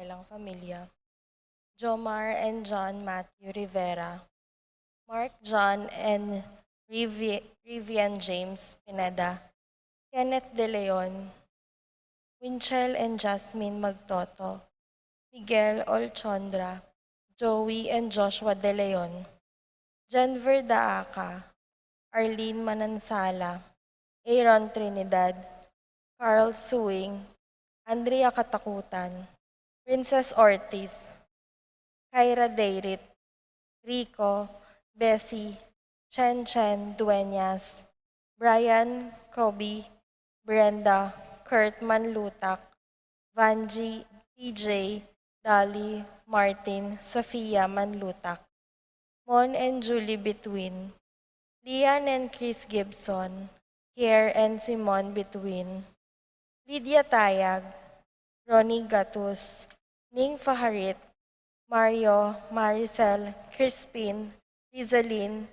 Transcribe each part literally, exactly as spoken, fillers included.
kanilang familia. Jomar and John Matthew Rivera, Mark John and Rivi-, Rivian James Pineda, Kenneth De Leon, Winchell and Jasmine Magtoto, Miguel Olchondra, Joey and Joshua De Leon, Jenver Daaca, Arlene Manansala, Aaron Trinidad, Carl Suing, Andrea Katakutan, Princess Ortiz, Kyra Dayrit, Rico, Bessie, Chen Chen Dueñas, Brian, Kobe, Brenda, Kurt Manlutak, Vanji, P J, Dali, Martin, Sofia Manlutak, Mon and Julie Between, Lian and Chris Gibson, Kier and Simon Between, Lydia Tayag, Ronnie Gatus, Ning Faharit, Mario, Maricel, Crispin, Rizalin,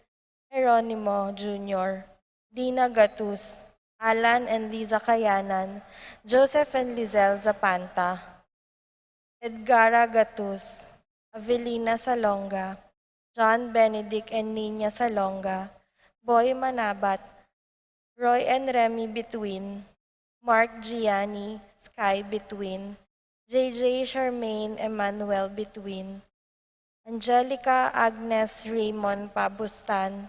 Jeronimo Junior, Dina Gatus, Alan and Liza Kayanan, Joseph and Lizelle Zapanta, Edgara Gatus, Avelina Salonga, John Benedict and Nina Salonga, Boy Manabat, Roy and Remy Between, Mark Gianni, Sky Between, J J Charmaine Emmanuel Between, Angelica Agnes Raymond Pabustan,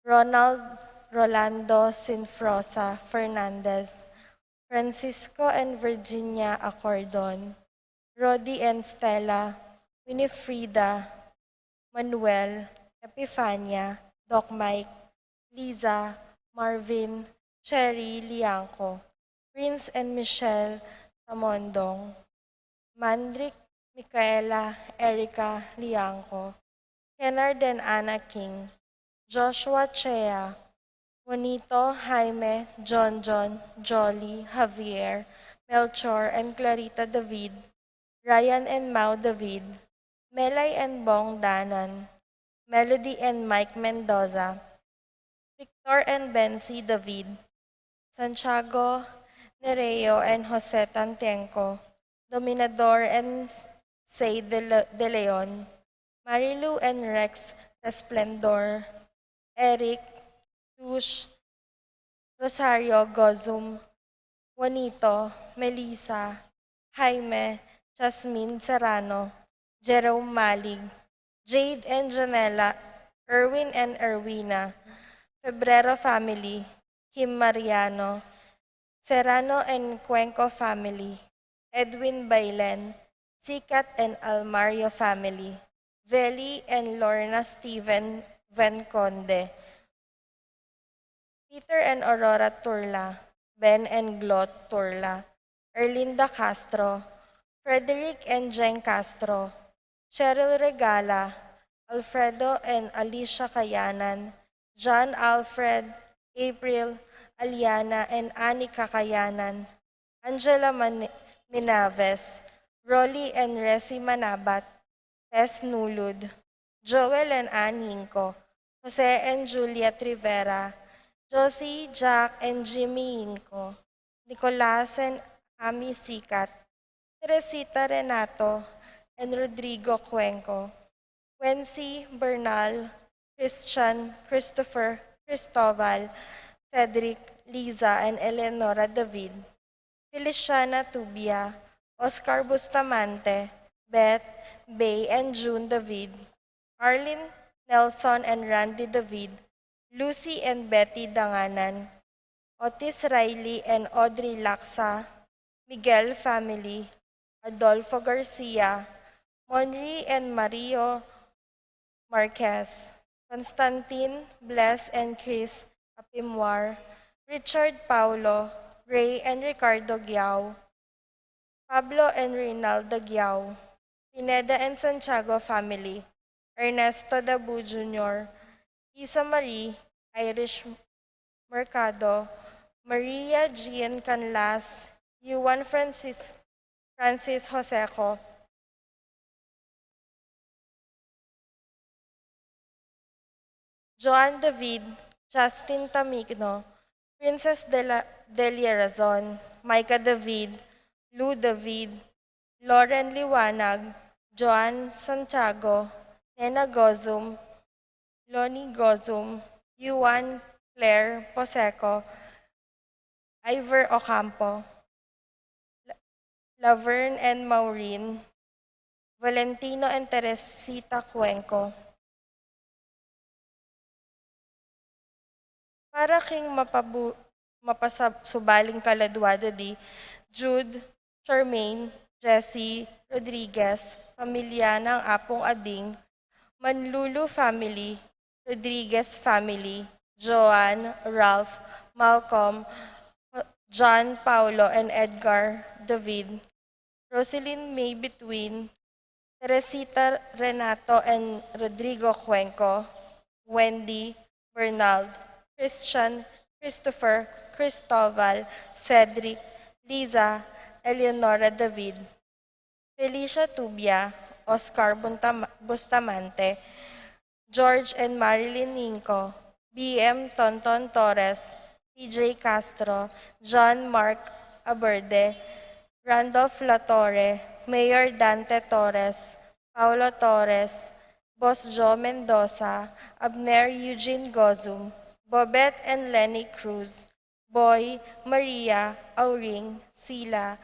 Ronald Rolando Sinfrosa Fernandez, Francisco and Virginia Acordon, Rodi and Stella, Winifrida, Manuel, Epifania, Doc Mike, Liza, Marvin, Cherry Liangco, Prince and Michelle Tamondong, Mandrick, Micaela, Erica Liangco, Kennard and Anna King, Joshua Chea, Juanito, Jaime, John John, Jolly, Javier, Melchor and Clarita David, Ryan and Mau David, Melay and Bong Danan, Melody and Mike Mendoza, Victor and Bency David, Santiago Nereo and Jose Tantenco, Dominador and Say de Le-, De Leon, Marilu and Rex Resplendor, Eric, Tush, Rosario Gozum, Juanito, Melissa, Jaime, Jasmine Serrano, Jerome Malig, Jade and Janela, Erwin and Erwina, Febrero family, Kim Mariano, Serrano and Cuenco family, Edwin Bailen, Sikat and Almario family, Veli and Lorna Steven Van Conde, Peter and Aurora Turla, Ben and Glot Turla, Erlinda Castro, Frederick and Jeng Castro, Cheryl Regala, Alfredo and Alicia Kayanan, John Alfred, April, Aliana and Anika Kayanan, Angela Man-, Minaves, Rolly and Resi Manabat, Tess Nulud, Joel and Ann Hinco, Jose and Juliet Rivera, Josie, Jack and Jimmy Hinco, Nicolas and Ami Sikat, Teresita Renato and Rodrigo Cuenco, Quincy, Bernal, Christian, Christopher, Cristobal, Cedric, Liza and Eleonora David, Feliciana Tubia, Oscar Bustamante, Beth, Bay and June David, Arlene, Nelson and Randy David, Lucy and Betty Danganan, Otis Riley and Audrey Laksa, Miguel family, Adolfo Garcia, Monri and Mario Marquez, Constantine, Bless and Chris Apimwar, Richard Paulo, Ray and Ricardo Giao, Pablo and Reynalda Giao, Pineda and Santiago family, Ernesto Dabu Junior, Isa Marie, Irish Mercado, Maria Jean Canlas, Juan Francis, Francis Joseco, Joan David, Justin Tamigno, Princess Dela-, Delia Razon, Micah David, Lou David, Loren Liwanag, Joan Santiago, Nena Gozum, Loni Gozum, Yuan Claire Poseco, Ivor Ocampo, La- Laverne and Maureen, Valentino and Teresita Cuenco. Para king mapabu- mapasab- subaling kaladua da di Jude, Charmaine, Jessie, Rodriguez, pamilya nang Apung Ading, Manlulu family, Rodriguez family, Joan, Ralph, Malcolm, John, Paulo, and Edgar, David, Roselyn May Between, Teresita Renato and Rodrigo Cuenco, Wendy, Bernald, Christian, Christopher, Cristobal, Cedric, Liza, Eleonora David, Felicia Tubia, Oscar Buntam- Bustamante, George and Marilyn Ninco, B M Tonton Torres, T J Castro, John Mark Aberde, Randolph Latorre, Mayor Dante Torres, Paulo Torres, Boss Joe Mendoza, Abner Eugene Gozum, Bobet and Lenny Cruz, Boy, Maria, Auring, Sila,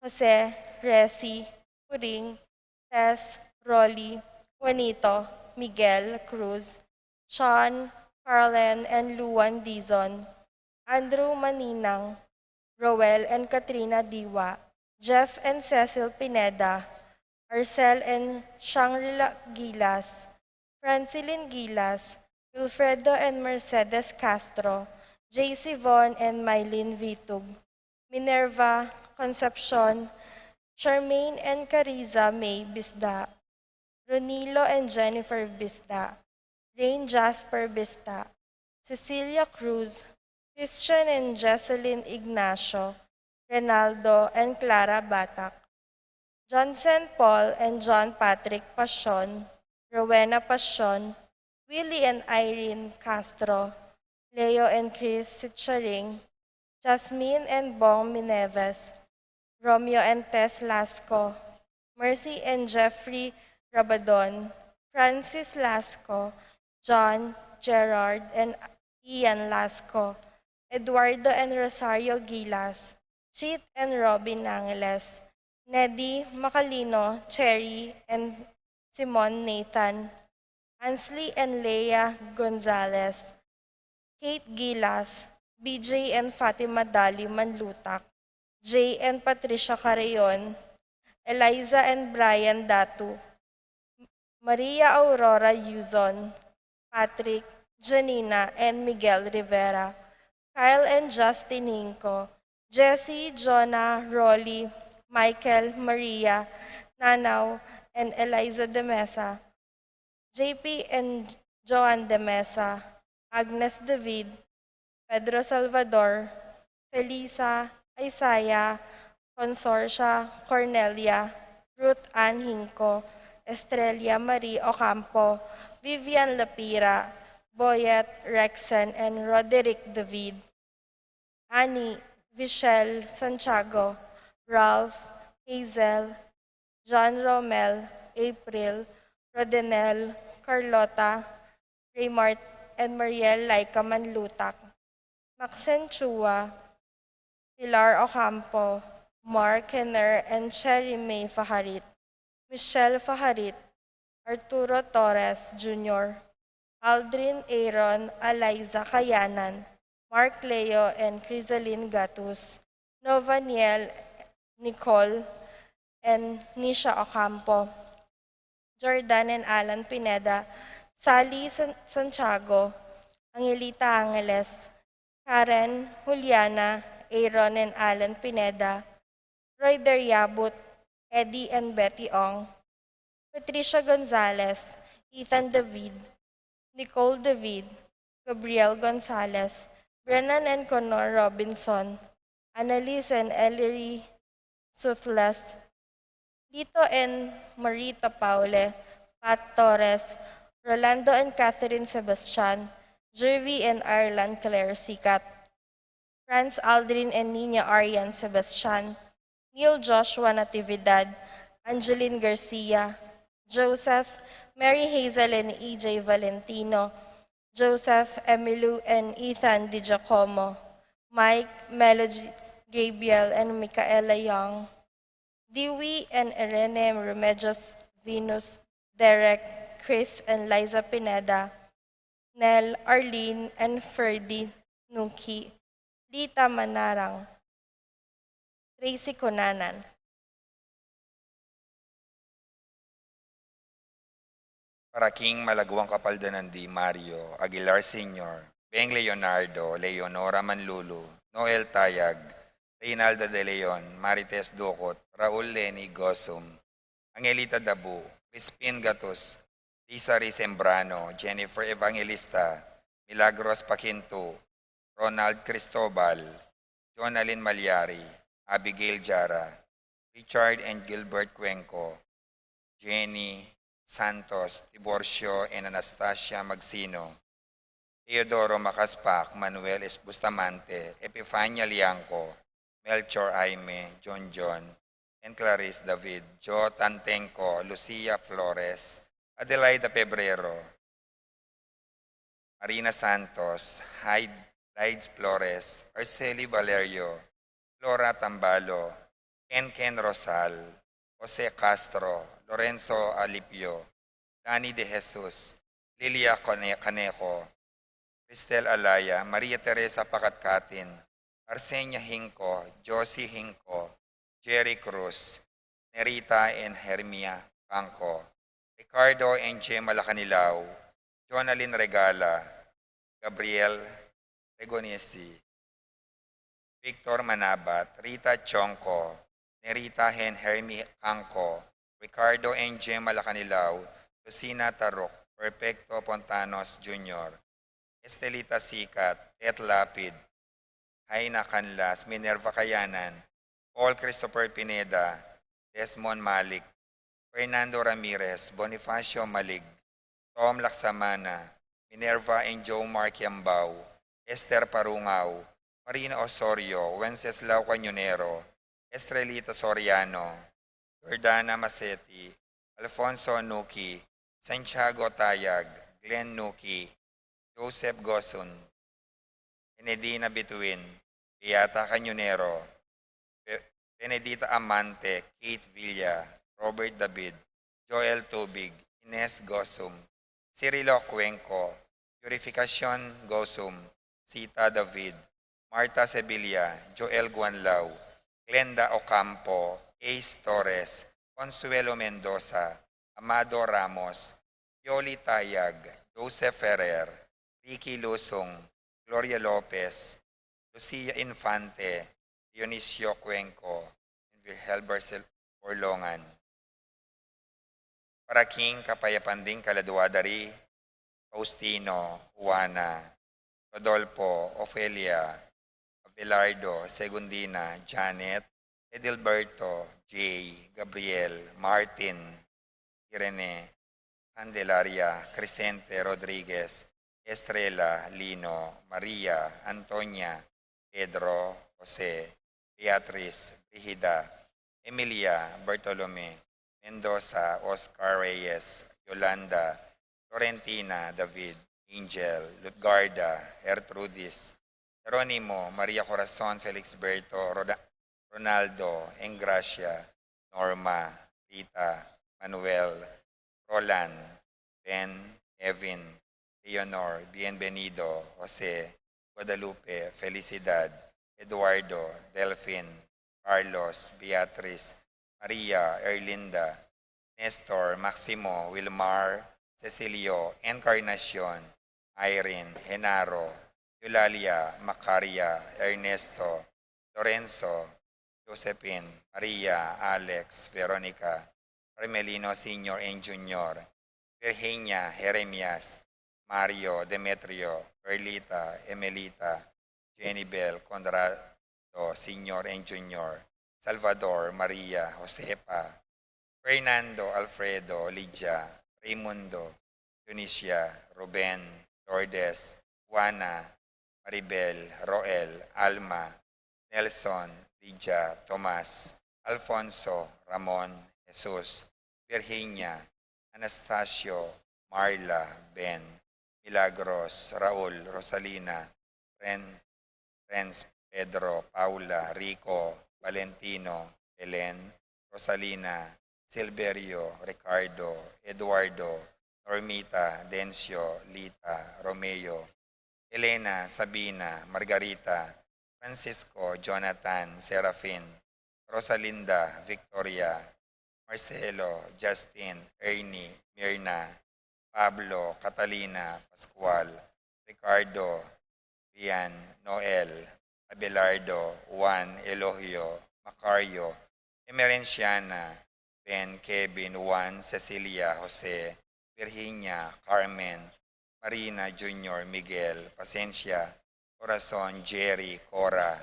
Jose, Resi, Puring, Tess, Rolly, Juanito, Miguel, Cruz, Sean, Carlen, and Luan Dizon, Andrew Maninang, Roel and Katrina Diwa, Jeff and Cecil Pineda, Arcel and Shangri-La Gilas, Francilin Gilas, Wilfredo and Mercedes Castro, J C Von and Mylene Vitug, Minerva Concepcion, Charmaine and Cariza May Bisda, Ronilo and Jennifer Bisda, Rain Jasper Bisda, Cecilia Cruz, Christian and Jesselyn Ignacio, Renaldo and Clara Batak, Johnson Paul and John Patrick Pasion, Rowena Pasion, Willie and Irene Castro, Leo and Chris Sicharing, Jasmine and Bong Mineves, Romeo and Tess Lasco, Mercy and Jeffrey Rabadon, Francis Lasco, John, Gerard, and Ian Lasco, Eduardo and Rosario Gilas, Chit and Robin Angeles, Neddy Macalino, Cherry, and Simon Nathan, Ansley and Leia Gonzalez, Kate Gilas, B J and Fatima Dali Manlutak, Jay and Patricia Carreon, Eliza and Brian Datu, Maria Aurora Yuzon, Patrick, Janina, and Miguel Rivera, Kyle and Justin Hinco, Jesse, Jonah, Rolly, Michael, Maria, Nanao, and Eliza de Mesa, J P and Joan de Mesa, Agnes David, Pedro Salvador, Felisa, Isaiah, Consorcia, Cornelia, Ruth Ann Hinco, Estrella Marie Ocampo, Vivian Lapira, Boyet, Rexen, and Roderick David, Annie, Vichelle Santiago, Ralph, Hazel, John Romel, April, Rodenel, Carlota, Raymart, and Mariel Laika Manlutak, Maxen Chua, Pilar Ocampo, Mark Kenner, and Cherry May Fajarit, Michelle Fajarit, Arturo Torres Junior, Aldrin Aaron, Eliza Kayanan, Mark Leo, and Crisalin Gatus, Novaniel, Nicole, and Nisha Ocampo, Jordan and Alan Pineda, Sally San- Santiago, Angelita Angeles, Karen, Juliana, Aaron and Alan Pineda, Roy Deriabut, Eddie and Betty Ong, Patricia Gonzalez, Ethan David, Nicole David, Gabriel Gonzalez, Brennan and Connor Robinson, Annalise and Ellery Sutlas, Lito and Marita Paule, Pat Torres, Rolando and Catherine Sebastian, Jervy and Ireland Claire Sikat, Franz Aldrin and Nina Arian Sebastian, Neil Joshua Natividad, Angeline Garcia, Joseph, Mary Hazel and E J Valentino, Joseph, Emilu and Ethan Di Giacomo, Mike, Melody, Gabriel and Micaela Young, Dewey and Irene Remedios, Venus, Derek, Chris and Liza Pineda, Nel, Arlene and Ferdy Nuki, Lita Manarang, Tracy Cunanan. Para king malagwang kapaldanan di Mario Aguilar Senior, Beng Leonardo, Leonora Manlulu, Noel Tayag, Reynaldo De Leon, Marites Ducut, Raul Leni Gosum, Angelita Dabu, Crispin Gatus, Lisa Ri Sembrano, Jennifer Evangelista, Milagros Paquinto, Ronald Cristobal, Jonalyn Malyari, Abigail Jara, Richard and Gilbert Cuenco, Jenny Santos, Tiburcio and Anastasia Magsino, Teodoro Macaspac, Manuel S. Bustamante, Epifania Liangco, Melchor Aime, John John, and Clarice David, Jo Tantenco, Lucia Flores, Adelaida Pebrero, Marina Santos, Hyde, Lides Flores, Arceli Valerio, Flora Tambalo, Ken Ken Rosal, Jose Castro, Lorenzo Alipio, Dani De Jesus, Lilia Cane-, Canejo, Cristel Alaya, Maria Teresa Pacatcatin, Arsenia Hinco, Josie Hinco, Jerry Cruz, Nerita and Hermia Canco, Ricardo and Gemma Lacanilao, Jonalyn Regala, Gabriel Regonesi, Victor Manabat, Rita Chonco, Nerita and Hermie Canco, Ricardo and Gemma Lacanilao, Lucina Taruc, Perfecto Pontanos Junior, Estelita Sicat, Tet Lapid, Haina Canlas, Minerva Cayanan, Paul Christopher Pineda, Desmond Malik, Fernando Ramirez, Bonifacio Malig, Tom Laksamana, Minerva and Joe Mark Yambao, Esther Parungao, Marina Osorio, Wenceslao Cañonero, Estrelita Soriano, Jordana Maseti, Alfonso Nuki, Santiago Tayag, Glenn Nuki, Joseph Gosun, Enedina Bituin, Beata Cañonero, Be-, Benedita Amante, Kate Villa, Robert David, Joel Tubig, Ines Gosum, Cirilo Cuenco, Purificacion Gosum, Sita David, Martha Sevilla, Joel Guanlao, Glenda Ocampo, Ace Torres, Consuelo Mendoza, Amado Ramos, Pioli Tayag, Joseph Ferrer, Ricky Lusung, Gloria Lopez, Lucia Infante, Dionisio Cuenco, and Virgel Barcel Borlongan. Para king kapayapan ding kaladua da ri, Faustino, Juana, Rodolfo, Ofelia, Abelardo, Segundina, Janet, Edilberto, Jay, Gabriel, Martin, Irene, Candelaria, Crescente, Rodriguez, Estrella, Lino, Maria, Antonia, Pedro, Jose, Beatriz, Brigida, Emilia, Bartolome, Mendoza, Oscar Reyes, Yolanda, Florentina, David, Angel, Lutgarda, Gertrudis, Jeronimo, Maria Corazon, Felixberto, Roda-, Ronaldo, Engracia, Norma, Rita, Manuel, Roland, Ben, Evin, Leonor, Bienvenido, Jose, Guadalupe, Felicidad, Eduardo, Delfin, Carlos, Beatriz, Maria, Erlinda, Nestor, Maximo, Wilmar, Cecilio, Encarnacion, Irene, Genaro, Eulalia, Macaria, Ernesto, Lorenzo, Josephine, Maria, Alex, Veronica, Carmelino Senior and Junior, Virginia, Jeremias, Mario, Demetrio, Perlita, Emelita, Jenny Bell, Conrado Senior and Junior, Salvador, Maria, Josefa, Fernando, Alfredo, Lydia, Raimundo, Dionisia, Ruben, Lourdes, Juana, Maribel, Roel, Alma, Nelson, Lydia, Tomas, Alfonso, Ramon, Jesus, Virginia, Anastasio, Marla, Ben, Milagros, Raul, Rosalina, Ren, Renz, Pedro, Paula, Rico, Valentino, Belen, Rosalina, Silverio, Ricardo, Eduardo, Normita, Dencio, Lita, Romeo, Elena, Sabina, Margarita, Francisco, Jonathan, Serafin, Rosalinda, Victoria, Marcelo, Justin, Ernie, Mirna, Pablo, Catalina, Pascual, Ricardo, Rian, Noel, Abelardo, Juan, Elogio, Macario, Emerenciana, Ben, Kevin, Juan, Cecilia, Jose, Virginia, Carmen, Marina, Junior, Miguel, Pasencia, Corazon, Jerry, Cora,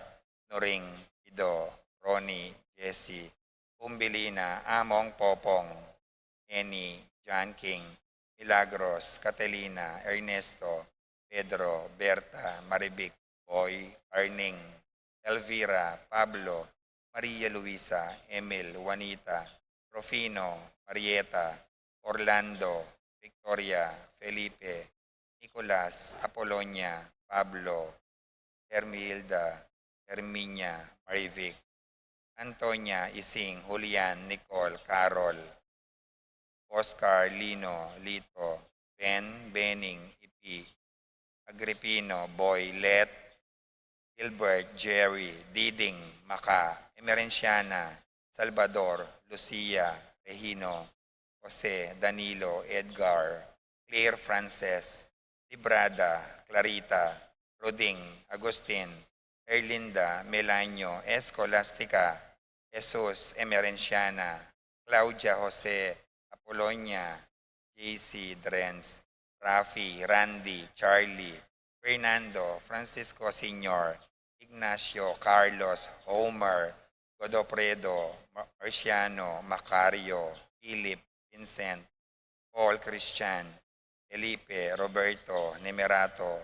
Noring, Ido, Ronnie, Jesse, Umbilina, Among, Popong, Annie, John King, Milagros, Catalina, Ernesto, Pedro, Berta, Marivic, Boy, Arning, Elvira, Pablo, Maria Luisa, Emil, Juanita, Rufino, Marieta, Orlando, Victoria, Felipe, Nicolas, Apolonia, Pablo, Hermilda, Herminia, Marivic, Antonia, Ising, Julian, Nicole, Carol, Oscar, Lino, Lito, Ben, Bening, Ipi, Agripino, Boy, Let, Gilbert, Jerry, Diding, Maca, Emerenciana, Salvador, Lucia, Regino, Jose, Danilo, Edgar, Claire, Frances, Librada, Clarita, Roding, Agustin, Erlinda, Melanio, Escolastica, Jesus, Emerenciana, Claudia, Jose, Apolonia, J C, Drenz, Rafi, Randy, Charlie, Fernando, Francisco Senior, Ignacio, Carlos, Homer, Godofredo, Mar-, Marciano, Macario, Philip, Vincent, Paul, Christian, Felipe, Roberto, Nemerato,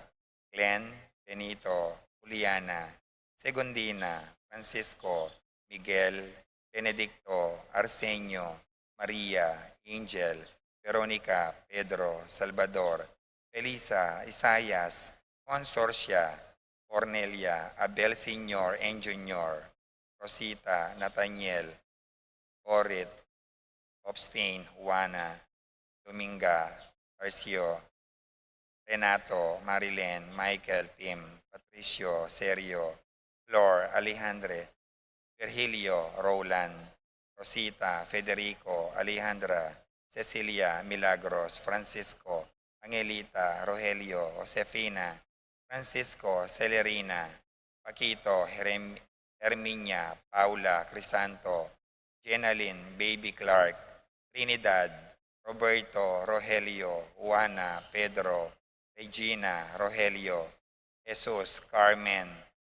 Glenn, Benito, Juliana, Segundina, Francisco, Miguel, Benedicto, Arsenio, Maria, Angel, Veronica, Pedro, Salvador, Felisa, Isaias, Consorcia, Cornelia, Abel Senior and Junior, Rosita, Nathaniel, Orit, Obstain, Juana, Dominga, Arcio, Renato, Marilyn, Michael, Tim, Patricio, Sergio, Flor, Alejandre, Virgilio, Roland, Rosita, Federico, Alejandra, Cecilia, Milagros, Francisco, Angelita, Rogelio, Josefina, Francisco, Celerina, Paquito, Herem-, Herminia, Paula, Crisanto, Jenalyn, Baby Clark, Trinidad, Roberto, Rogelio, Juana, Pedro, Regina, Rogelio, Jesus, Carmen,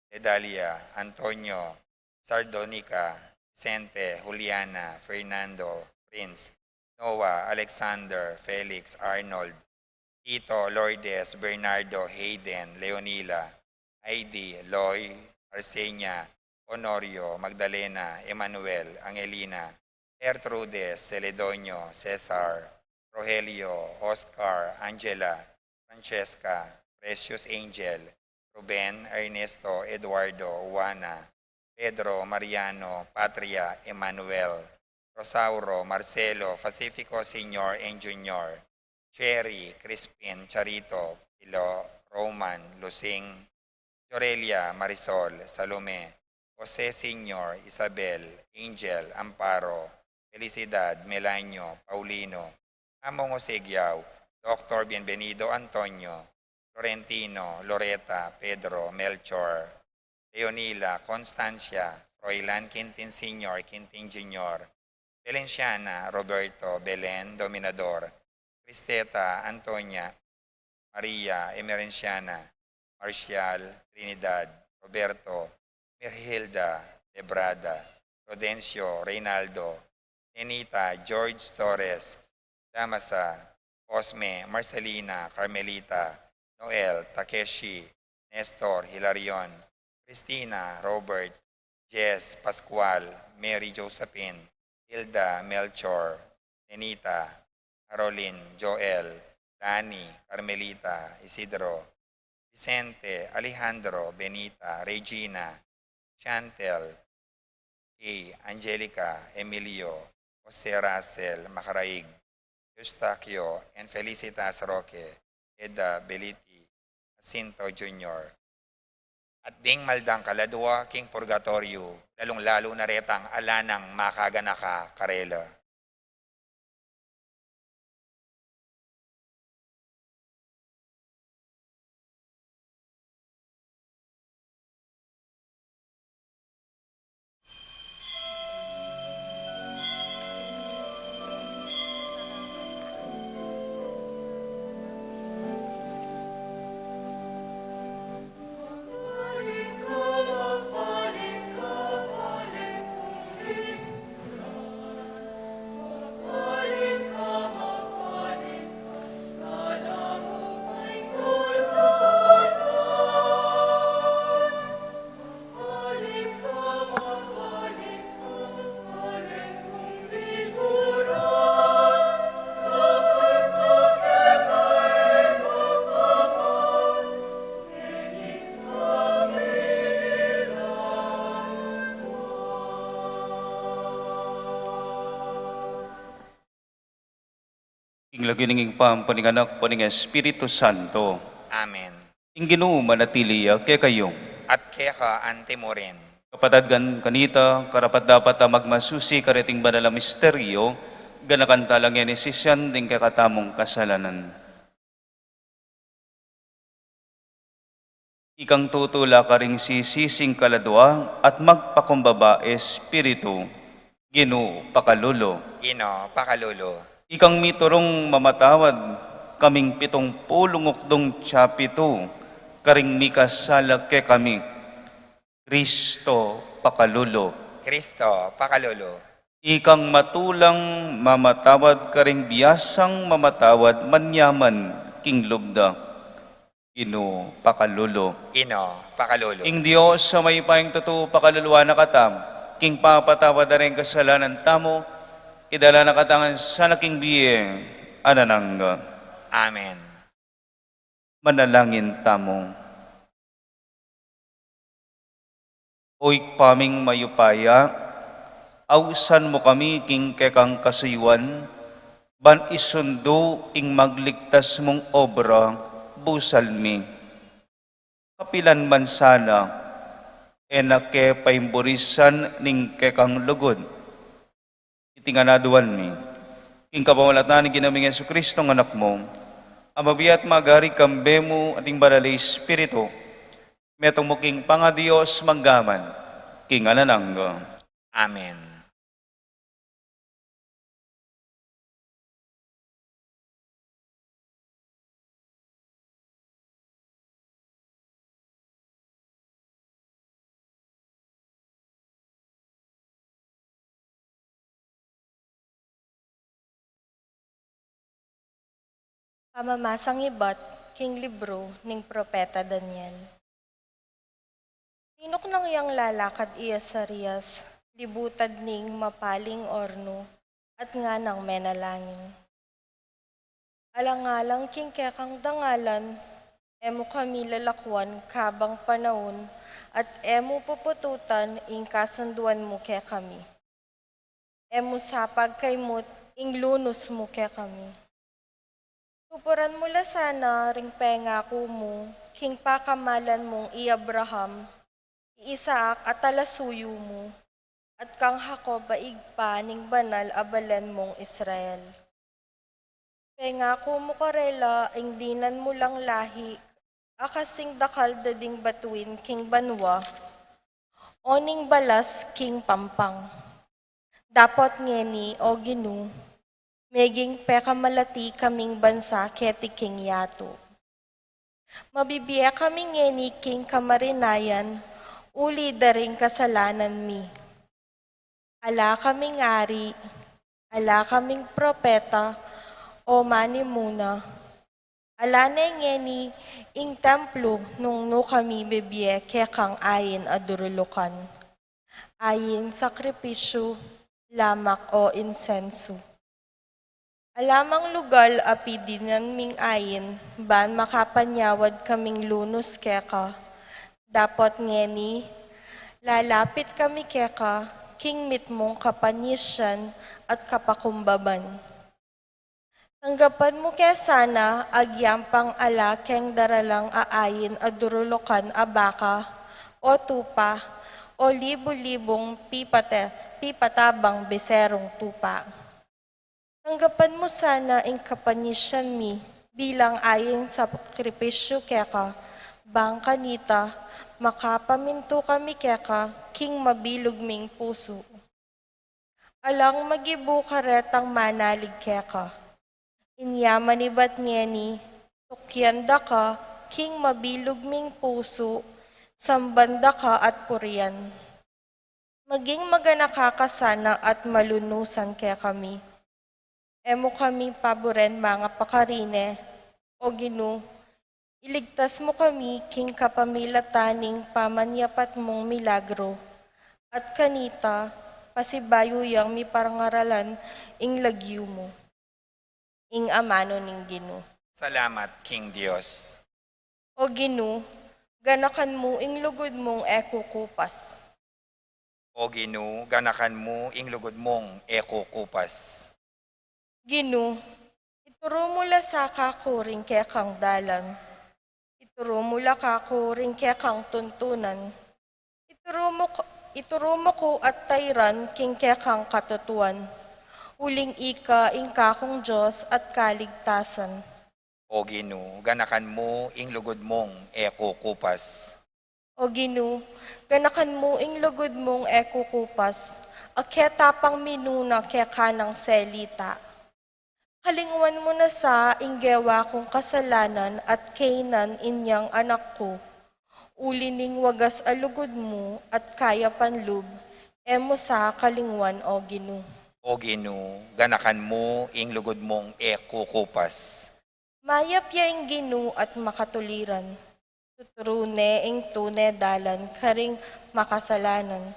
Edalia, Antonio, Sardonica, Vicente, Juliana, Fernando, Prince, Noah, Alexander, Felix, Arnold, Tito, Lourdes, Bernardo, Hayden, Leonila, Aidi, Loy, Arsenia, Honorio, Magdalena, Emmanuel, Angelina, Gertrude, Celedonio, Cesar, Rogelio, Oscar, Angela, Francesca, Precious Angel, Ruben, Ernesto, Eduardo, Juana, Pedro, Mariano, Patria, Emmanuel, Rosauro, Marcelo, Pacifico Senior and Junior, Cherry, Crispin, Charito, Pilo, Roman, Lusing, Jorelia, Marisol, Salome, Jose Senior, Isabel, Angel, Amparo, Felicidad, Melanio, Paulino, Among Jose Giao, Doctor Bienvenido, Antonio, Florentino, Loreta, Pedro, Melchor, Leonila, Constancia, Froilan, Quintin Senior, Quintin Junior, Valenciana, Roberto, Belen, Dominador, Cristeta, Antonia, Maria, Emerenciana, Marcial, Trinidad, Roberto, Merhilda, Ebrada, Rodencio, Reynaldo, Nenita, George, Torres, Damasa, Cosme, Marcelina, Carmelita, Noel, Takeshi, Nestor, Hilarion, Cristina, Robert, Jess, Pascual, Mary Josephine, Hilda, Melchor, Nenita, Caroline, Joel, Lani, Carmelita, Isidro, Vicente, Alejandro, Benita, Regina, Chantel, A, Angelica, Emilio, Jose Russell, Macaraig, Eustaquio, and Felicitas Roque, Eda, Beliti, Jacinto Junior. At ding maldang kaladua king purgatoryo, lalung-lalu na retang ala nang makaganaka karela. King lagyu ning Ibpa, ampo ning Anak, ampo ning Espiritu Santo. Amen. Ing Ginu manatili ya kekayu. At keka antimurin. Kapatad, kan-, kanita, karapat-dapat a magmasusi kareting banal a misteryo, ganakan tala ngeni sisian ding kekatamung kasalanan. Ikang tutula karing sisising kaladua at magpakumbaba espiritu, Ginu pakalulu. Ginu pakalulu. Ikang miturung mamatawad kaming pitung pulung ukdung tsapitu karing mikasala kekami, Kristo pakalulu. Kristo pakalulu. Ikang matulang mamatawad karing biasang mamatawad manyaman king lub da, Ginu pakalulu. Ginu pakalulu. Ing Dios a mayupayang tutu pakaluluan na kata, king pamapatawad da ring kasalanan tamu, idala na kata ngan sana king bie alang angga. Amen. Manalangin tamu. O Ibpa ming mayupaya, ausan mu kami king kekang kasuyuan, ban isundu ing magligtas mung obra busal mi. Kapilan man sana, e na ke paimburisan ning kekang lugud. Iti ngan aduan mi, king kapamilatan ning Ginu ming Jesucristo, ing Anak mu, a mabie at magari kambe mu at ning Banal a Espiritu, metung mu king pangaDios mangga man king alang angga. Amen. Pamamasang ibat king libru ning Propeta Daniel. Tinuknang yang lalakad i Azarias, libutad ning mapaling ornu, at nganang menalangin. Alang-alang king kekang dangalan, e mu kami lalakwan kabang panaun, at e mu pupututan ing kasunduan mu kekami. E mu sapag kaimut ing lunus mu kekami. Tupuran mu la sana ring pengaku mu king pakamalan mung i Abraham, i Isaac a talasuyu mu, at kang Jacob a ibpa ning banal a balen mung Israel. Pengaku mu karela ing dinan mu lang lahi a kasing dakal da ding batuin king banua, o ning balas king pampang. Dapot ngeni, O Ginu, meging pekamalati kaming bansa keti king yatu. Mabibie kami ngeni king kamarinayan uli da ring kasalanan mi. Ala kaming ari, ala kaming propeta, o manimuna. Ala ne ngeni ing templo nung nu kami bibie kekang ain a durulukan. ain sakripisyu, lamak o insensu. Alamang lugal a pidinan ming ain, ban makapanyawad kaming lunus keka. Dapot ngeni, lalapit kami keka, king mitmung kapanisian at kapakumbaban. Tanggapan mu ke sana, agyang pang ala keng daralang ain a durulukan a baka, o tupa, o libu-libung pipate-, pipatabang beserung tupa. Tanggapan mu sana ing kapanisian mi bilang ain sakripisyu keka, bang kanita, makapamintu kami keka, king mabilug ming pusu. Alang magibu karetang manalig keka. Inya manibat ngeni, tukyan da ka, king mabilug ming pusu, samban da ka at purian. Maging maganaka ka sana at malunusan kekami. E mu kami paburen mangapakarine, O Ginu, iligtas mu kami king kapamilatan ning pamanyapat mung milagro, at kanita, pasibayu yang miparangaralan ing lagyu mu. Ing amanu ning Ginu. Salamat king Dios. O Ginu, ganakan mu ing lugud mung e kukupas. O Ginu, ganakan mu ing lugud mung e kukupas. Ginu, ituru mu la sa kaku ring kekang dalan. Ituru mu la kaku ring kekang tuntunan. Ituru mu k-, ituru mu ku at tairan king kekang katutuan. Uling ika ing kakung Dios at kaligtasan. O Ginu, ganakan mu ing lugud mung e kukupas. O Ginu, ganakan mu ing lugud mung e kukupas, a ketapang minuna keka nang selita. Kalingwan mu na sa ing gewa kung kasalanan at kaynan inyang anak ku. Uli ning wagas a lugud mu at kayapan lub, e mu sa kalingwan, O Ginu. O Ginu, ganakan mu ing lugud mung e kukupas. Mayap ya ing Ginu at makatuliran. Tuturu ne ing tune dalan karing makasalanan.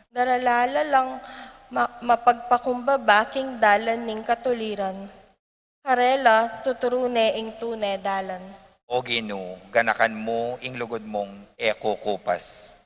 Darala la lang ma-, mapagpakumbaba king dalan ning katuliran. Karela tuturu ne ing tune dalan. O Ginu, ganakan mu ing lugud mung e kukupas.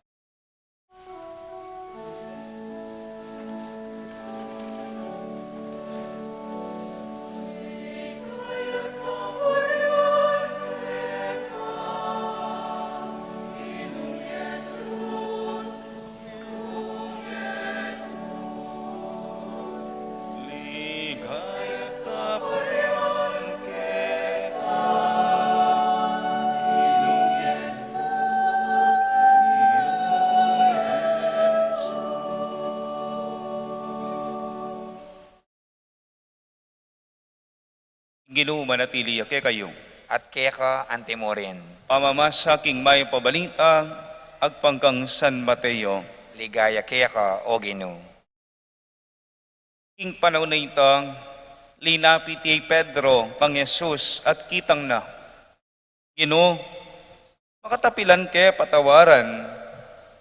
Ginu manatili ya kekayu. At keka antimurin. Pamamasa king mayap a balita agpang kang San Mateo. Ligaya keka, O Ginu. King panaun a ita, linapit ya i Pedro kang Jesus at kitang na, Ginu, makatapilan ke patawaran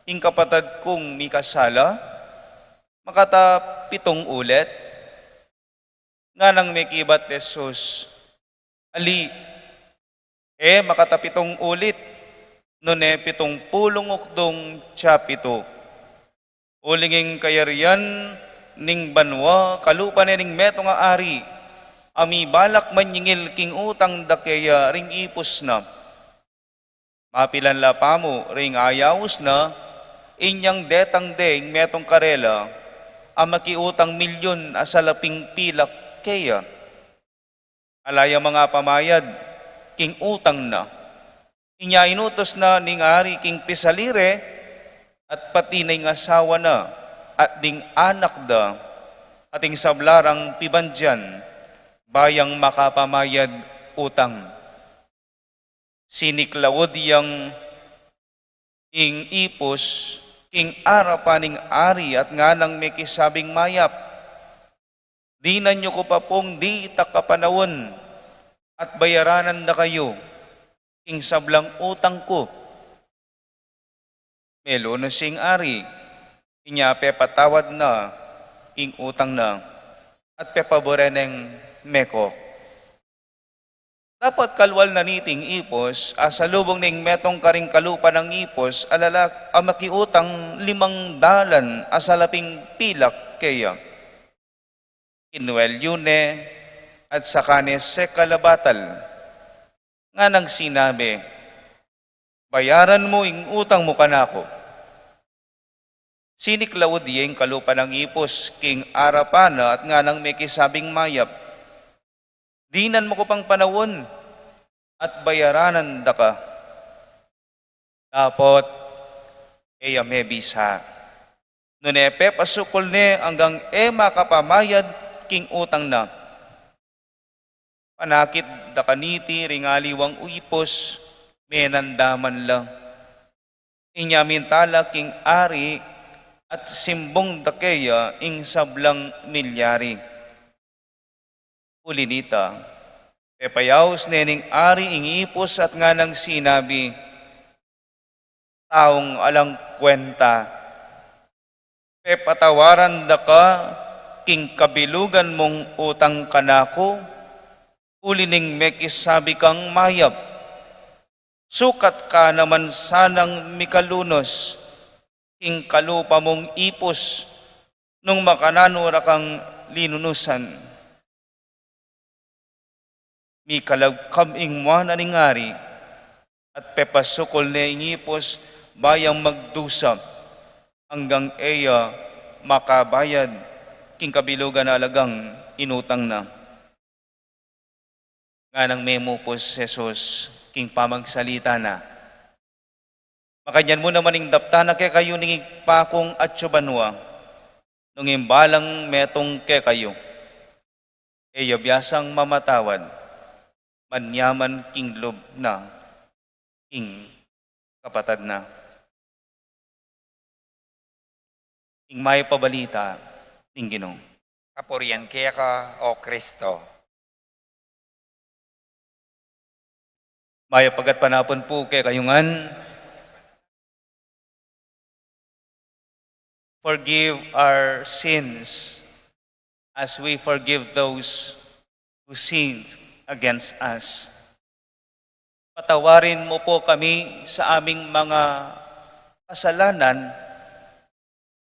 ing kapatad kung mikasala makata pitung ulit? Nganang mekibat Jesus, Ali, e makata pitung ulit, nune pitung pulung ukdung tsapitu. Uling ing kayarian ning banua kalupa ne ning metung a ari, a mibalak manyingil king utang da keya ring ipus na. Mapilan la pamu ring ayaus na, inyang detang de ing metung karela a makiutang milyun a salaping pilak keya. Ala yang mangapamayad king utang na. Inya inutus na ning ari king pisali re, at pati na ing asawa na, at ding anak da, at ing sabla rang pibandian, ba yang makapamayad utang. Siniklaud yang ing ipus king arapan ning ari at nganang mekisabing mayap, Dinan yu ku pa pung ditak a panaun at bayaranan da kayu king sablang utang ku. Melunus ing ari, Inya pepatawad na ing utang na, at pepabure neng meko. Dapot kalwal na niting ipus, asalubung neng metung karing kalupa nang ipus a lalak-, a makiutang limang dalan a salaping pilak keya. Kinuelyu ne at saka ne seka labatal, nganang sinabi, "Bayaran mu ing utang mu kanaku." Siniklaud ye ing kalupa nang ipus king arapan na at nganang mekisabing mayap, "Dinan mu ku pang panaun at bayaranan da ka." Dapot e ya mebisa, nune pepasukul ne anggang e makapamayad king utang na. Panakit da kaniti ring aliwang ipus, menandaman la. Inya mintala king ari at simbung da keya ing sablang milyari. Uli nita, pepayaus ne ning ari ing ipus at nganang sinabi, "Taung alang kwenta, pepatawaran da ka king kabilugan mung utang kanaku, uli ning mekisabi kang mayap. Sukat ka naman sanang mikalunus king kalupa mung ipus nung makananu ra kang linunusan." Mikalagkab ing mua na ning ari at pepasukul ne ing ipus ba yang magdusa anggang e ya makabayad king kabilugan a alagang inutang na. Nganang memupus Jesus king pamagsalita na, "Makanyan mu naman ing daptan na kekayu ning Ibpa kung atsu banua, nung ing balang metung kekayu e ya biasang mamatawad, manyaman king lub na king kapatad na." Ing mayap a balita ning Ginu. Kapurian keka, O Kristo. Mayap a gatpanapun pu kekayu ngan. Forgive our sins as we forgive those who sin against us. Patawarin mo po kami sa aming mga kasalanan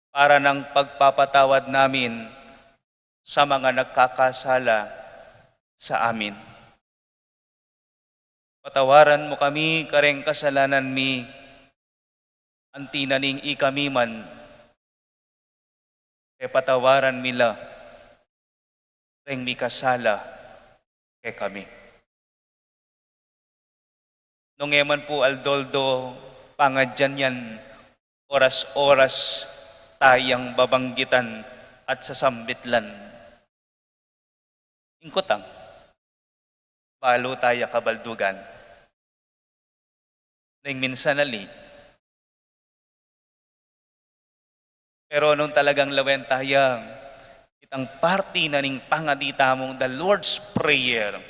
para ng pagpapatawad namin sa mga nagkakasala sa amin. Patawaran mo kami kareng kasalanan mi, anti na ning ikami man e patawaran mi la reng mikasala kekami. Nung e man pu aldo-aldo pangadyan yan, oras-oras tayang babanggitan at sasambitlan. Ing kutang, balu taya kabaldugan. Neng minsan ali. Pero nung talagang lawen taya, itang parti na ning pangadi tamung the Lord's Prayer,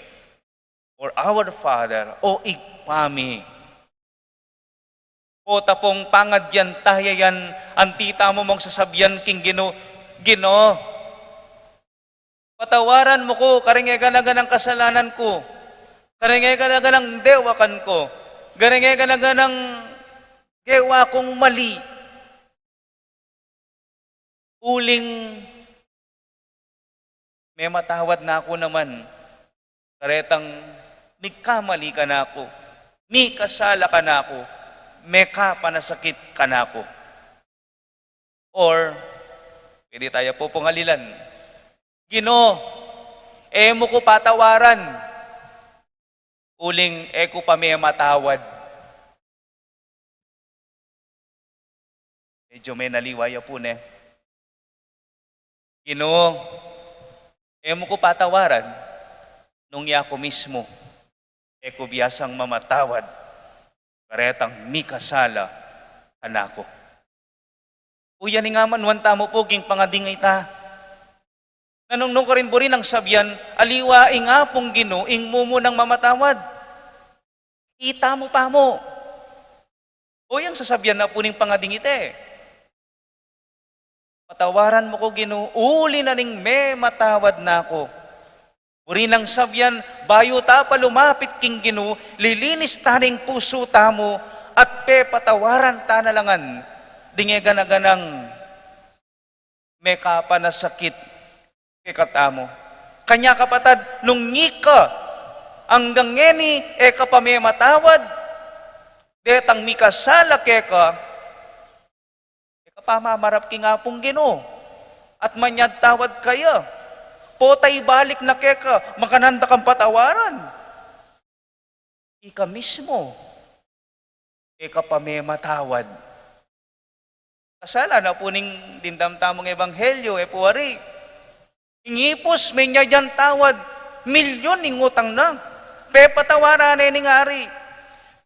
or Our Father, O Ibpa mi. O tapung pangadyan taya yan, anti tamu mung sasabian king Ginu, Ginu, patawaran mu ku kareng e gana-ganang kasalanan ku, kareng e gana-ganang dewakan ku, kareng e gana-ganang gewa kung mali. Uling mematawad na ku naman karetang mikamali kanaku, mikasala kanaku, mekapanasakit kanaku. Or, pwede taya pupungalilan, Ginu, e mu ku patawaran, uling e ku pa mematawad. Medyo menaliwa ya pu ne. Ginu, e mu ku patawaran nung yaku mismu e ku biasang mamatawad karetang mikasala kanaku. Uyan, ing amanuan tamu pu king pangading ita. Nanung nung karin buri nang sabian, aliwa ing Apung Ginu ing mumunang mamatawad. Ita mu pa mu. O yang sasabian na pu ning pangading ita e. Patawaran mu ku, Ginu, uli na ning mematawad na ku. Buri nang sabyan, bayu ta pa lumapit king Ginu, lilinis ta ning pusu tamu, at pepatawaran ta na la ngan ding e gana-ganang mekapanasakit kekatamu. Kanya kapatad, nung ika anggang ngeni e ka pa mematawad detang mikasala keka, e ka pa mamarap king Apung Ginu at manyad tawad kaya. Potang ibalik na keka, makanyan da kang patawaran. Ika mismu e ka pa mematawad. Kasala na pu ning dimdam tamung ebanghelyo, e pu wari. Ing ipus, manyad yang tawad, milyun ing utang na. Pepatawaran ne ning ari.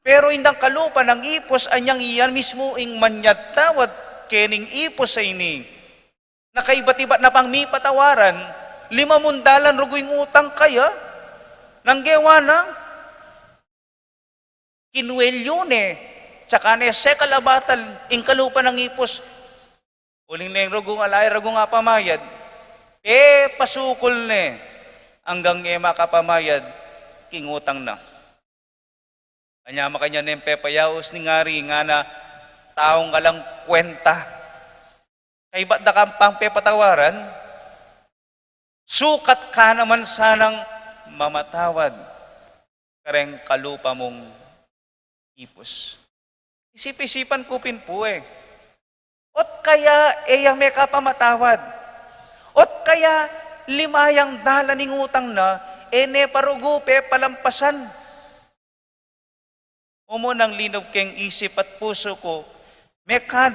Pero indang kalupa nang ipus, anyang iya mismu ing manyad tawad kening ipus a ini. Nakaibat-ibat na pang mipatawaran, lima mung dalan rugu ing utang kaya, nang gewa na, kinuelyu ne, tsaka ne sekal a batal ing kalupa nang ipus. Uling neng rugu, ala ya rugu nga pamayad, e pasukul ne, anggang e makapamayad king utang na. Anya makanyan neng pepayaus ning ari, ngana, taung alang kwenta. Kaybat da kang pang pepatawaran, sukat ka naman sanang mamatawad kareng kalupa mung ipus. Isip-isipan ku pin pu e. Ot kaya e ya mekapamatawad? Ot kaya lima yang dalan ning utang na, e ne pa rugu pepalampasan? O mu nang linub keng isip at pusu ku, mekad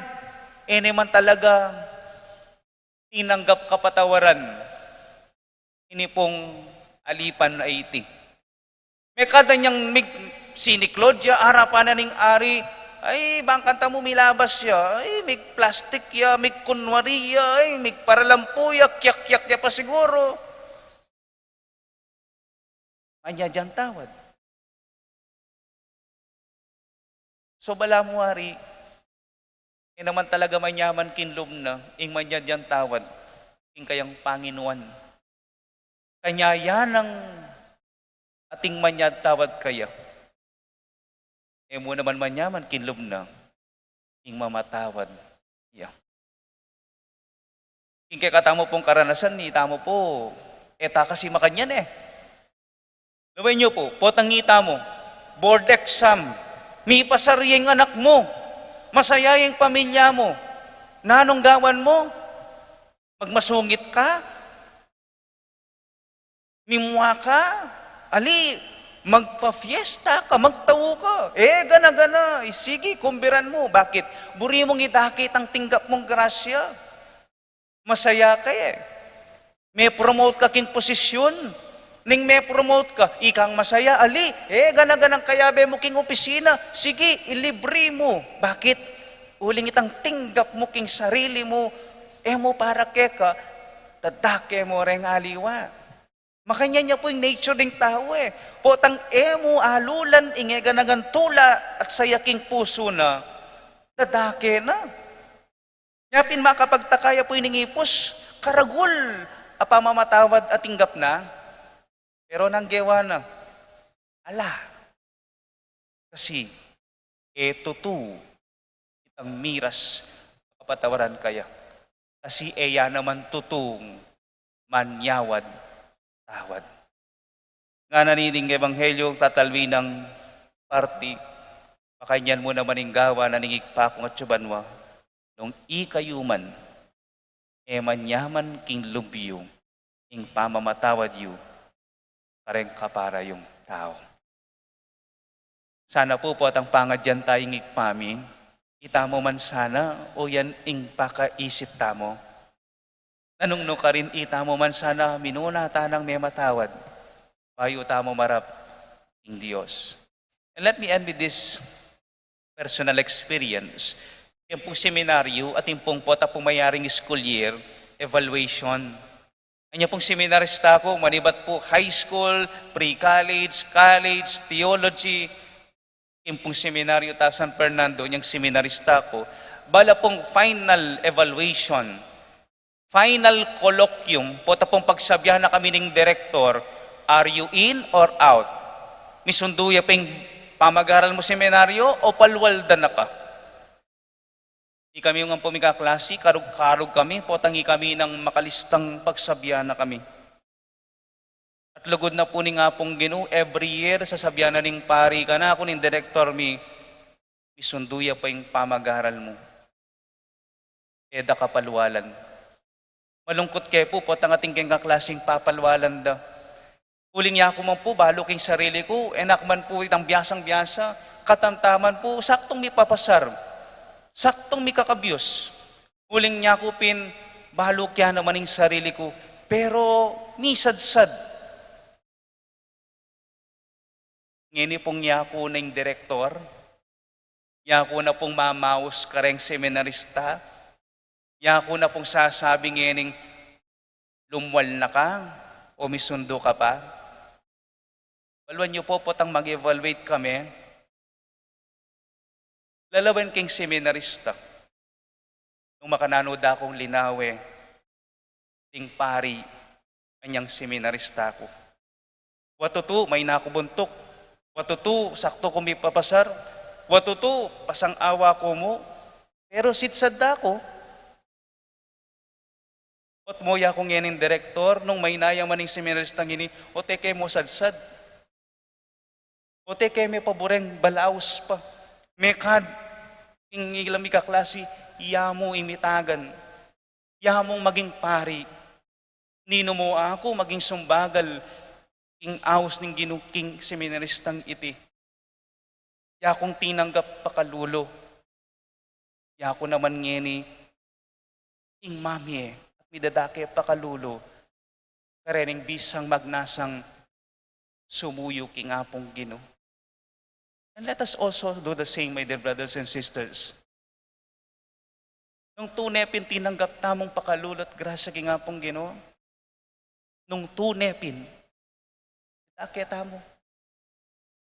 e ne man talaga tinanggap kapatawaran ini pung alipan a iti. Mekad anyang mig-, sinikload ya arapan na ning ari, ay, bang kanita mu milabas ya, ay, mig-plastik ya, migkunwari ya, ay, migparalampu ya, kyak-kyak ya pa siguru. Manyad yang tawad. So, balamu wari, e naman talaga manyaman king lub na ing manyad yang tawad king kayang panginuan. Kanyayan nang ating manyad tawad kaya, e mu naman manyaman king lub na ing mamatawad ya. King kekatamu pung karanasan, itamu pu, e ta kasi makanyan e. Lawen yu pu, potang itamu, board exam, mipasar ya ing anak mu, masaya ya ing pamilya mu, nanung gawan mu? Magmasungit ka? Mimua ka? Ali, magpafiesta ka, magtau ka. E, gana-gana, isigi, kumbiran mu. Bakit? Buri mung idake itang tinggap mung grasya. Masaya ka e. Me-promote ka king posisyun. Ning me-promote ka, ikang masaya, ali, e, gana-ganang kayabe mu king opisina. Sige, ilibri mu. Bakit? Uling itang tinggap mu king sarili mu, e mu para keka, dadake mu reng aliwa. Makanyan ya pu ing nature ding tau e. Potang e mu alulan ing e gana-ganang tula at saya king pusu na, dadake na. Nya pin makapagtaka ya pu ining ipus, karagul a pamamatawad a tinggap na. Pero nang gewa na, ala, kasi e tutu itang miras a kapatawaran kaya. Kasi e ya naman tutung manyawad tawad. Ngana ning ebanghelyo, tatalwi nang parti, makanyan mu naman ing gawa na ning Ibpa kung atsu banua, nung ikayu man e manyaman king lub yu ing pamamatawad yu kareng kapara yung tau. Sana pu, potang pangadyan taya ing Ibpa mi, itamu man sana, o yan ing pakaisip tamu. Nanu karin, itamu man sana, minuna ta nang mematawad bayu tamu marap king Dios. And let me end with this personal experience. Ing pung seminaryo, atin pung pota pung mayaring school year evaluation. Anya pung seminarista ku, manibat pu high school, pre-college, college, theology. Ing pung seminaryo ta San Fernando, nyang seminarista ku, bala pung final evaluation, final colloquium, pota pung pagsabian na kami ning direktor, "Are you in or out? Misundu ya pa ing pamagaral mu seminaryo o palwaldan na ka?" Ikami ngan pu mikaklasi, karug-karug kami, potang ikami nang makalistang pagsabian na kami. At lugud na pu ning Apung Ginu, every year, sasabian na ning pari kanaku, ning direktor mi, "Misundu ya pa ing pamagaral mu. E da ka palwalan." Malungkut ke pu, potang atin keng kaklasing papalwalan da. Uling yaku man pu, balu king sarili ku, e na ku man pu itang biasang-biasa, katamtaman pu, saktung mipapasar, saktung mikakabyus. Uling yaku pin, balu ke naman ing sarili ku, pero misadsad. Ngeni pung yaku na ing direktor, yaku na pung mamaus kareng seminarista, yaku na pung sasabi ngening, "Lumwal na ka o misundu ka pa?" Baluan yu pu, potang mag-evaluate kami, lalawen keng seminarista, nung makananu da kung linawe ding pari, anyang seminarista ku. Wa tutu, maina ku buntuk. Wa tutu, saktu ku mipapasar. Wa tutu, pasang-awa ku mu. Pero sidsad da ku. Ot moya ku ngening direktor, nung maina ya man ing seminaristang ini, ot e ke mu sadsad. Ot e ke me paburen balaus pa. Mekad ing ilang mikaklasi, ya mu imitagan. Ya mung maging pari. Ninu mu aku maging sumbagal ing aus ning Ginu king seminaristang iti. Yakung tinanggap pakalulu. Yaku naman ngeni ing mamie at midadake pakalulu karening bisang magnasang sumuyu king Apung Ginu. And let us also do the same, my dear brothers and sisters. Nung tune pin tinanggap tamung pakalulu at grasya king Apung Ginu, nung tune pin, dake tamu.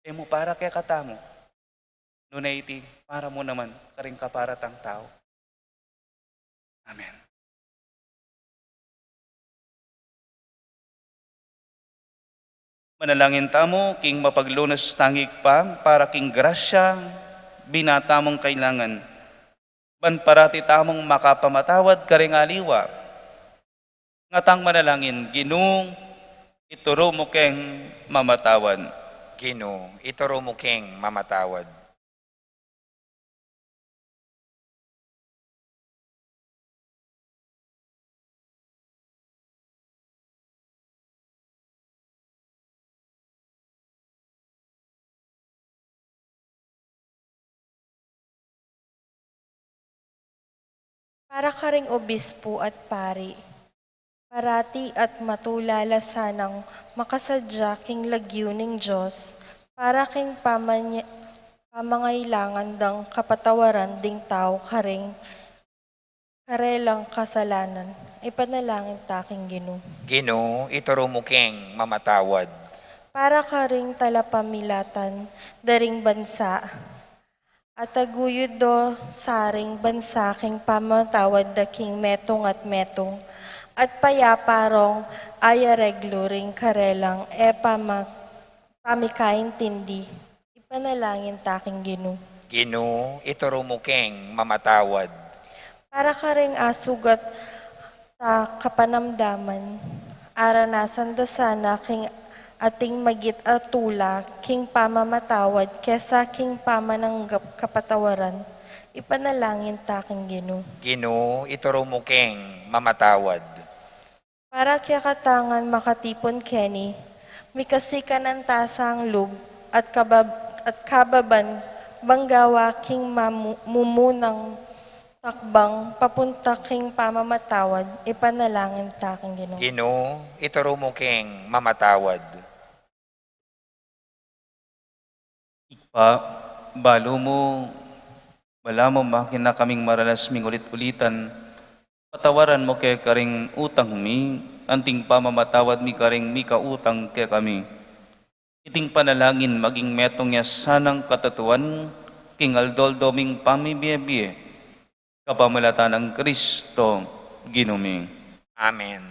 E mu para kekatamu, nune iti para mu naman karing kapara tang tau. Amen. Manalangin tamu king mapaglunus tang Ibpa para king grasya binata mung kailangan, ban parati tamung makapamatawad karing aliwa. Ngatang manalangin, Ginu, ituru mu keng mamatawad. Ginu, ituru mu keng mamatawad. Para karing obispo at pari, parati at matula la sanang makasadya king lagyu ning Dios, para king pamanya-, pamangailangan dang kapatawaran ding tau karing karelang kasalanan. Ipanalangin ta king Ginu. Ginu, ituru mu keng mamatawad. Para karing talapamilatan da ring bansa, at taguyud do sa ring bansa king pamamatawad da king metung at metung, at payapa rong ayareglu ring karelang e pama-, pamikaintindi. Ipanalangin ta king Ginu. Ginu, ituru mu keng mamatawad. Para karing asugat ta kapanamdaman, aranasan da sana king ating magit a tula king pamamatawad kesa king pamananggap kapatawaran. Ipanalangin ta king Ginu. Ginu, ituru mu keng mamatawad. Para kekatang makatipun keni, mikasi kanan ta sang lub at kabab-, at kababan bang gawa king mamu-, mumunang takbang papunta king pamamatawad, ipanalangin ta king Ginu. Ginu, ituru mu keng mamatawad. Ibpa, balu mu, balamu makinwa kaming maralas ming ulit-ulitan, patawaran mu kekami ring utang mi, anting pamamatawad mi karing mikautang kekami. Iting panalangin maging metung ya sanang katatuan king aldo-aldo ming pamibie-bie. Kapamilatan nang Kristo, Ginu mi. Amen.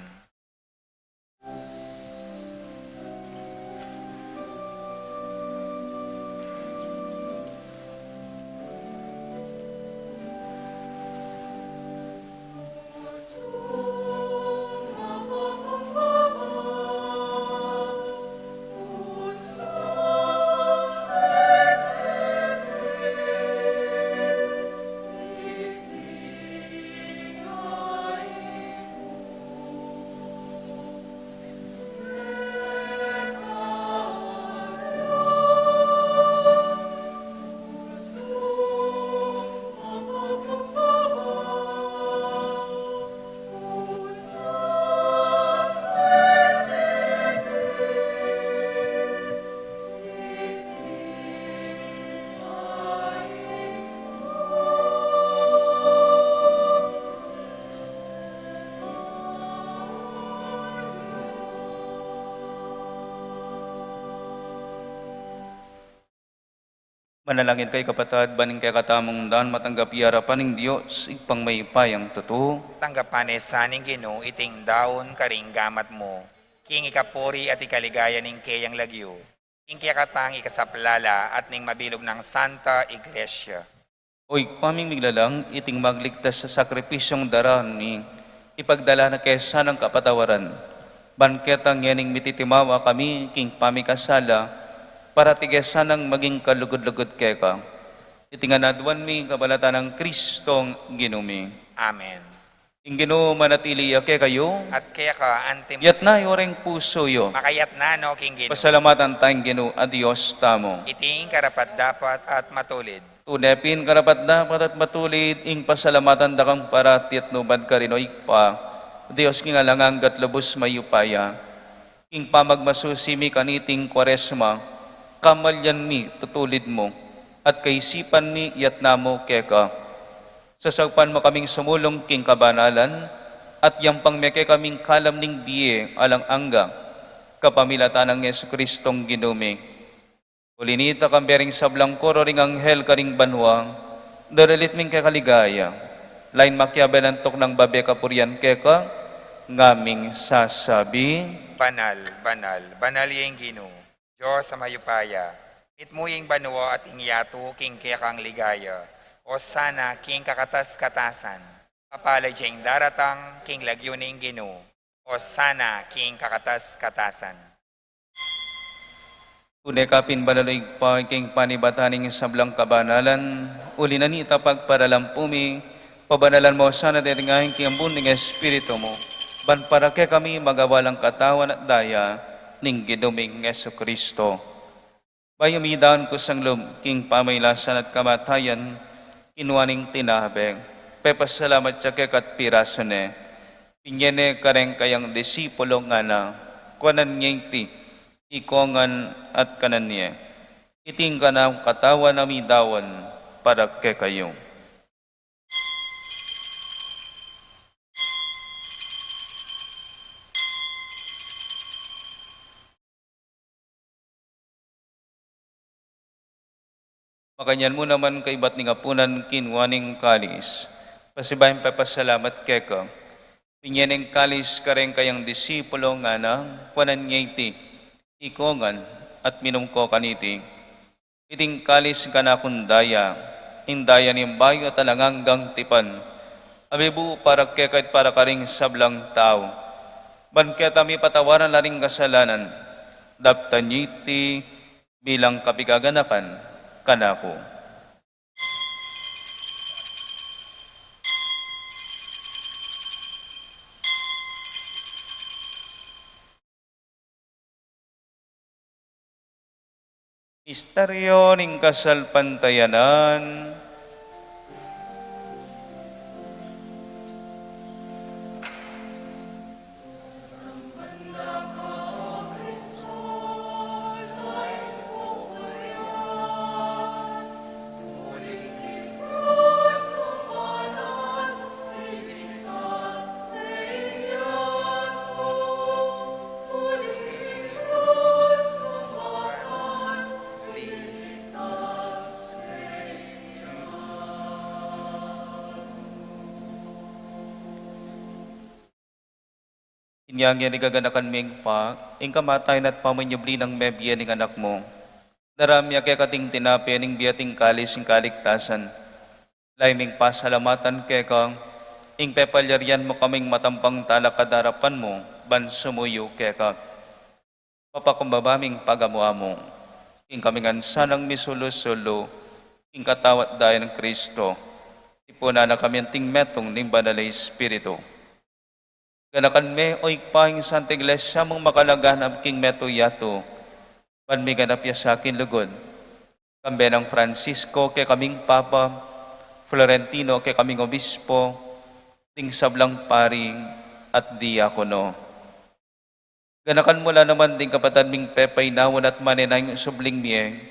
Manalangin kayu, kapatad, ban ing kekatamung daun matanggap ya king arapan ning Dios, Ibpang mayupayang tutu. Tanggapan na sa ning Ginu iting daun karing gamat mu, king ikapuri at ikaligaya ning keyang lagyu, king kekatang ikasaplala at ning mabilug nang Santa Iglesia. O Ibpa ming miglalang, iting magligtas a sakripisyung daraun mi, ipagdala na keka king kapatawaran. Ban keta ngening mititimawa kami king pamikasala, parati ke sanang maging kalugud-lugud keka. Iti ngan aduan mi kapamilatan nang Kristong Ginu mi. Amen. Ing Ginu manatili ya kekayu. At keka antimu. Yatna yu ring pusu yu. Makayatna no king Ginu. Pasalamatan taya ing Ginu a Dios tamu. Iti ing karapat-dapat at matulid. Tune pin karapat-dapat at matulid ing pasalamatan da kang parati at nukarin, O Ibpa, Dios king alang angga at lubus mayupaya. King pamagmasusi mi kaniting Kuaresma, kamalian mi tutulid mu, at kaisipan mi yatna mu keka. Sasaupan mu kaming sumulung king kabanalan, at yampang mu kekami ing kalam ning bie alang angga, kapamilatan nang Jesukristong Ginu mi. Uli nita, kambe ring sablang koro ring anghel karing banua, daralit mi ing keka king ligaya. Lain makiabe lantuk nang babie kapurian keka, ngaming sasabi: Banal, banal, banal ya ing Ginu, Dios a mayupaya. Mitmu ya ing banua at ing yatu king kekang ligaya. Osana king kakatas-katasan. Mapalad ya ing daratang king lagyu ning Ginu. Osana king kakatas-katasan. Tune ka pin banal, O Ibpa, king panibatan ning sablang kabanalan, uli na nita pagparalampu mi, pabanalan mu sana deti ngan king ambun ning Espiritu mu, ban para kekami magawa lang katawan at daya ning Ginu ming Jesucristo. Bayu midaun kusang lub king pamailasan at kamatayan, kinua ne ing tinabe, pepasalamat ya keka at pirasu ne, pinie ne kareng kayang disipulo, ngana: Kuanan ye iti, ikayu ngan at kanan ye. Iti ing kanakung katawan a midaun para kekayu. Makanyan mu naman kaybat ning apunan, kinua ne ing kalis, pasibayu pepasalamat keka, pinie ne ing kalis kareng kayang disipulo, ngana: Kuanan ye iti, ikayu ngan at minum kayu kaniti. Iti ing kalis ning kanakung daya, ing daya ning bayu at alang anggang tipan, a mibubu para keka at para karing sablang tau, ban keta mipatawaran la ring kasalanan. Daptan ye iti bilang kapaganakan kanaku. Misteryo ning kasalpantayanan. Inya ngeni gaganakan mi, Ibpa, ing kamatayan at pamanyubli nang mebie ning Anak mu. Darame keka ding tinape ning bie at ing kalis ning kaligtasan. Lalu ming pasalamatan keka, ing pepalyarian mu kaming matampang talakad king arapan mu, ban sumuyu keka. Papakumbaba ming pagamu-amu king kami ngan sanang misulu-sulu king katawan at daya nang Kristo. Tipunan na kami anting metung ning Banal a Espiritu. Ganakan me, o Ibpa, ing Santa Iglesia mung makalaganap king metung yatu, ban miganap ya sa king lugud. Kambe nang Francisco kekaming Papa, Florentino kekaming Obispo, ding sablang pari at diakono. Ganakan mu la naman ding kapatad ming pepainawa at manenaya king subling mie,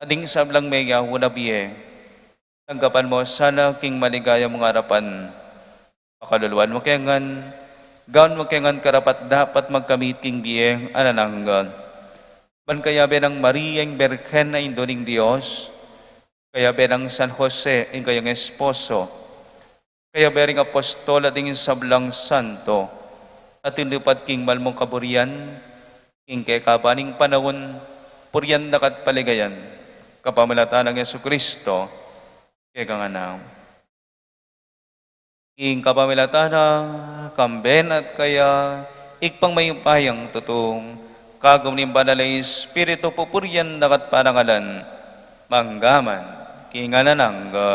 at ding sablang meyaun a bie. Tanggapan mu la sana king maligaya mung arapan. Pakaluluan mu kami ngan, gawan mu kami ngan karapat-dapat magkamit king bie alang angga. Ban kayabe nang Maria ing Birhen a Indu ning Dios, kayabe nang San Jose ing kayang esposo, kayabe ring apostol at ding sablang santo, a tinupad king mal mung kaburian, king kekaban ning panaun, purian da ka at paligayan, kapamilatan nang Jesucristo, kekang Anak. King kapamilatan na, kambe na at kaya, Ibpang mayupayang tutu, kagum ning Banal a Espiritu, pupurian da ka at parangalan, mangga man king alang angga.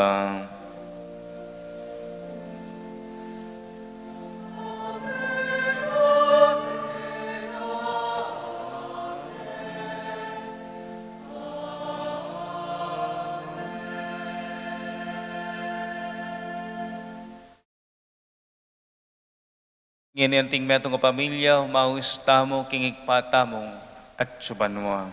Ngeni anting metung a pamilya, umaus tamu king Ibpa tamung atsu banua.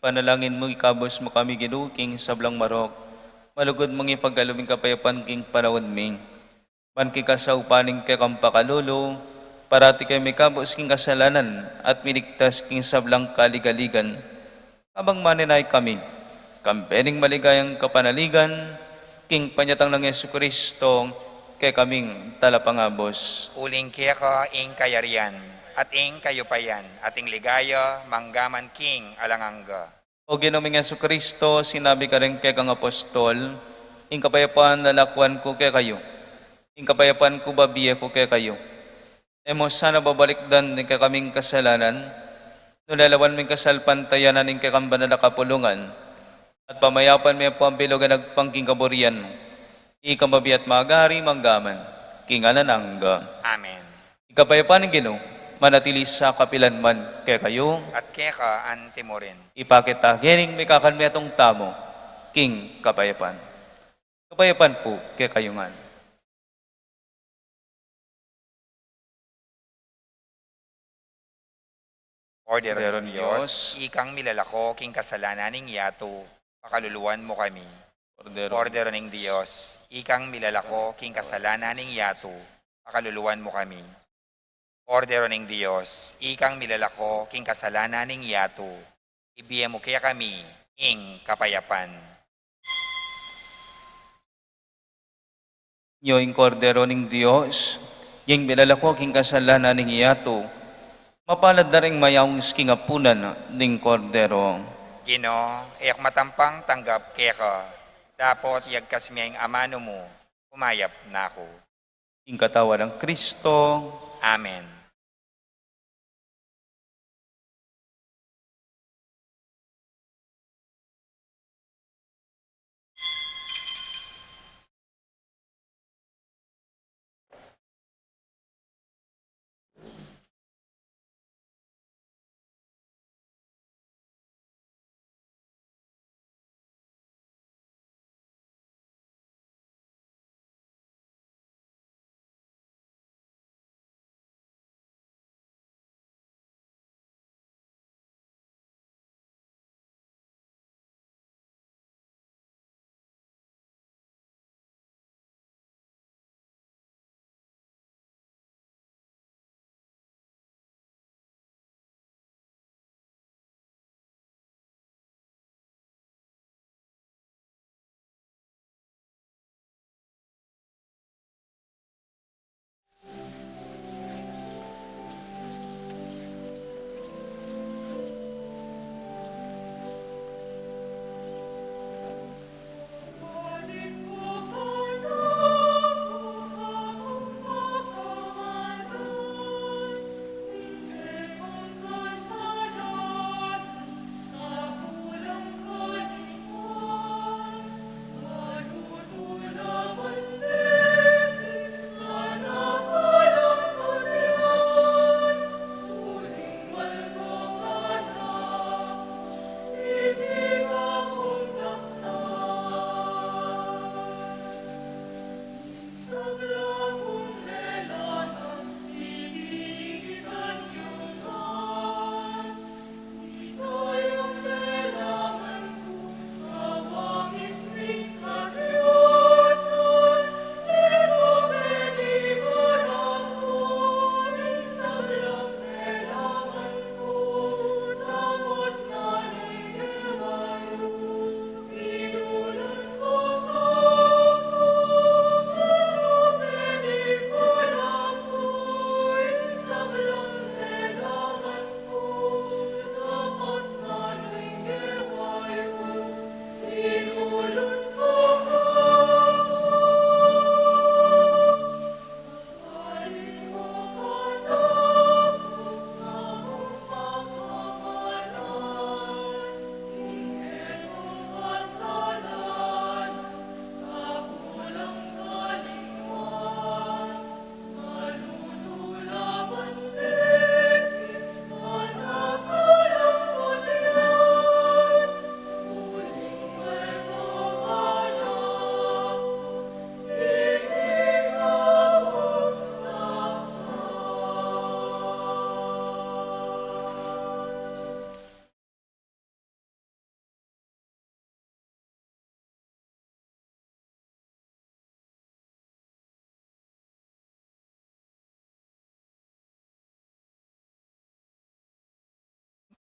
Ipanalangin mu, ikabus mu kami, Ginu, king sablang marok. Malugud mung ipagkalub ing kapayapan king panaun mi. Ban king kasaupan ning kekang pakalulu, parati kami mikabus king kasalanan at miligtas king sablang kaligaligan. Kabang manenaya kami, kambe ning maligayang kapanaligan, king panyatang nang Jesucristo, kekaming Talapangabus. Uling keka ing kayarian, at ing kayupayan, at ing ligaya, mangga man king alang angga. O Ginu ming Jesucristo, sinabi mu karing kekang apostol, ing kapayapan lalakuan ku kekayu, ing kapayapan ku bibie ku kekayu. E mu sana babalikdan ing kekaming kasalanan, nune lawan mu ing kasalpantayanan ning kekang banal a kapulungan, at pamayapan me pu ing bilug a agpang king kaburian mu. Ika mabie at magari mangga man king alang angga. Amen. Ing kapayapan ning Ginu manatili sa kapilan man kekayu. At keka antimurin. Ipakit ta ngening mikakanmetung tamu king kapayapan. Kapayapan pu kekayu ngan. Kordero Kordero ning ning Dios, Dios. Ikang milalako king kasalanan ning yatu, pakaluluan mu kami. Kordero Kordero ning Dios, ikang milalako king kasalanan ning yatu, pakaluluan mu kami. Kordero ning Dios, ikang milalako king kasalanan ning yatu, ibie mu kekami ing kapayapan. Nyo ing Kordero ning Dios, ing milalako king kasalanan ning yatu, mapalad da ring mayaus king apunan ning Kordero. Ginu, e ku matampang tanggap keka, dapot yagkas me ing amanu mu, kumayap na ku. Ing katawan nang Kristo. Amen.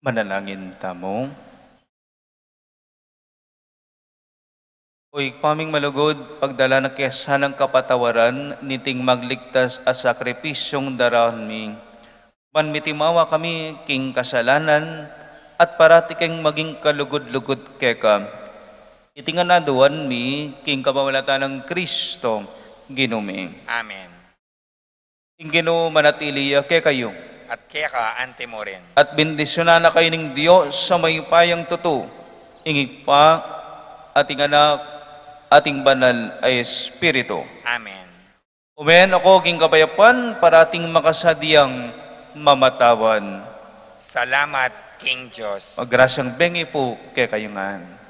Manalangin tamu. O Ibpa ming malugud, pagdalan na ke sanang kapatawaran niting magligtas a sakripisyung daraun mi. Ban mitimawa kami king kasalanan at parati keng maging kalugud-lugud keka. Iti ngan aduan mi king kapamilatan nang Kristo, Ginu mi. Amen. Ing Ginu manatili ya kekayu. At keka antimurin. At bendisyunan na kayu ning Dios a mayupayang tutu, ing Ibpa, at ing Anak, at ing Banal a Espiritu. Amen. Umen na ko king kapayapan, parating makasadyang mamatawan. Salamat, King Dios. Magrasyang bengi pu kekayu ngan.